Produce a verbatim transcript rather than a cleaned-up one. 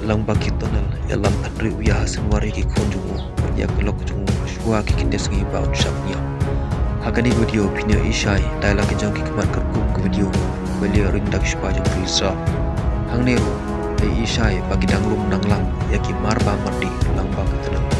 lang bad ki tunnel, ïalam hynriew ïa ha Shinwari ki khun jong u, ïa ki lok jong u, shuwa ki khyndai sngi ba un shah pynïap. Ha kane ka video phin ïohi shai dialogue ki jong ki khmat katkum ka video ba la ring da ki shipai jong police. Hangne ruh phin ïohi shai ba ki dang lum dang lang ïa ki mar ba mar dih lang bad ki tunnel.